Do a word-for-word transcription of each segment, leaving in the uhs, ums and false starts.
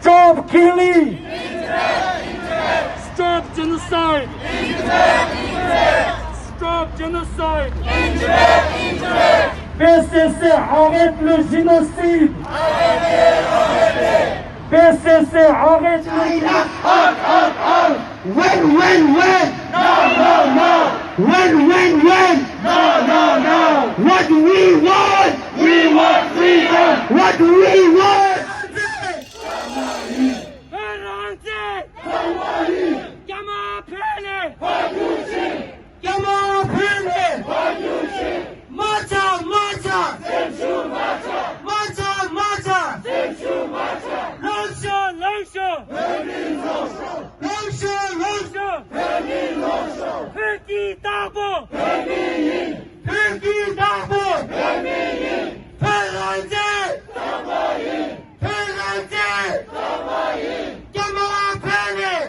Stop killing! Stop genocide! Stop genocide! P C C, arrête le génocide! P C C, arrête le génocide! Win, win, win! No, no, no! Win, win, win! No, no, no! What we want! We want freedom! What we want! བོད་རང་བཙན། རྒྱ་དམར་འཕེལ་ནས། རྒྱ་དམར་འཕེལ་ནས། མ་ཆག་མ་ཆག་སེམས་ཤུགས་མ་ཆག་མ་ཆག་མ་ཆག་སེམས་ཤུགས་མ་ཆག་ལངས་ཤོག་ལངས་ཤོག་བོད་མི་ལངས་ཤོག་ལངས་ཤོག་ལངས་ཤོག་བོད་མི་ལངས་ཤོག་བོད་ཀྱི་བདག་པོ་བོད་མི་ཡིན། བོད་ཀྱི་བདག་པོ་བོད་མི་ཡིན། བོད་རང་བཙན་དམ་པ་ཡིན། བོད་རང་བཙན་དམ་པ་ཡིན། རྒྱ་དམར་འཕེལ་ནས།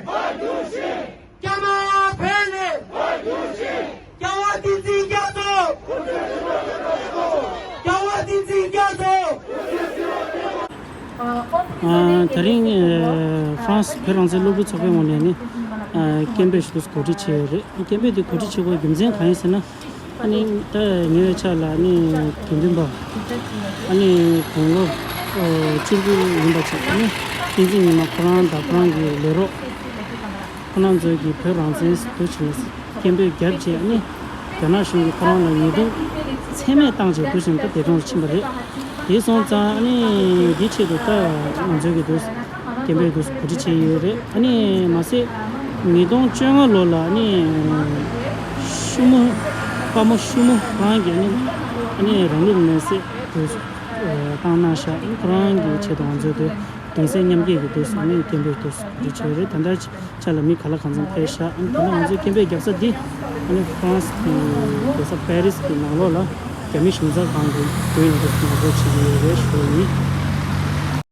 རྒྱ་དམར་འཕེལ་ནས། རྒྱལ་བ་བསྟན་འཛིན་རྒྱ་མཚོ། རྒྱལ་བ་བསྟན་འཛིན་རྒྱ་མཚོ། ཨ། དེ་རིང་ཨ་ཧྥ་རན་སི་བོད་རང་བཙན་སློབ་ཕྲུག་ཚོགས་པའི་ངོས་ནས་ནི་ཨ་སྐད་འབོད་ཞིག་གོ་སྒྲིག་བྱས་ཡོད་རེད། སྐད་འབོད་དེ་གོ་སྒྲིག་བྱེད་དགོས་རྒྱུ་མཚན་གང་ཡིན་ཟེར་ན། ཨ་ནི་ད་ཉེ་བའི་ཆར་ལ་ཨ་ནི་དགེ་འདུན་པ་ཨ་ནི་དགུང་ལོ་ཨ་བཅུ་དགུ་ཡིན་པ་ཅིག་ཨ་ནི་བསྟན་འཛིན་ཉི་མ་ཁོ་རང་དང་ཁོ་རང་གི་ལས་རོགས་ཁོ་རང་ཚོས་ཀྱིས་བོད་རང་བཙན་ཟེར་དུས་ཕྱིན་སྐད་འབོད་བརྒྱབ་རྗེས་ཨ་ནི་རྒྱ་ནག་གཞུང་གིས་ཁོ་རང་ལ་ཉེས་རྡུང་ཚད་མེད་བཏང་རྗེས་དུས་ཕྱིན་ད་འདས་གྲོངས་སུ་ཕྱིན་པ་རེད། དེ་སོང་ཙང་ཨ་ནི་འདི་ཆེད་དུ་ད་ང་ཚོའི་གི་དུས་སྐད་འབོད་དུ་གོ་སྒྲིག་བྱས་ཡོད་རེད། ཨ་ནི་མ་ཟད་ཉིས་སྟོང་བཅོ་ལྔ་ལོ་ལ་ཨ་ནི་ཤུ་མོ་དཔའ་མོ་ཤུ་མོ་ཁོ་རང་གིས་ཨ་ནི་ཨ་ནི་རང་ལུས་མེར་སྲེག་དུ་བཏང་གནང་ཤག་ཁོ་རང་གི་ཆེད་དུ་ང་ཚོའི་དུས་གདུང་སེམས་མཉམ་སྐྱེད་ཀྱི་དུས་སུ་ཨ་ནི་སྐད་འབོད་དུ་གོ་སྒྲིག་བྱས་ཡོད་རེད། ད་ལྟ་ཆ་ལ་མི་ག་ལ་གང་འཚམ་ཕེབས་ཤག་ཨ་ནི་ད་ལྟ་ང་ཚོའི་སྐད་འབོད་རྒྱག་ས་འདི་ཨ་ནི་ཧྥ་རན་སི་གི་རྒྱལ་ས་པེ་རི་སི་གི་ནང་ལོགས་ལ་རྒྱ་མི་གཞུང་ཚབ་ཁང་གི་མདུན་ལ་འདུག་ང་ཚོ་བྱེད་ཀྱི་ཡོད་རེད་ཞུ་བ་ཡིན།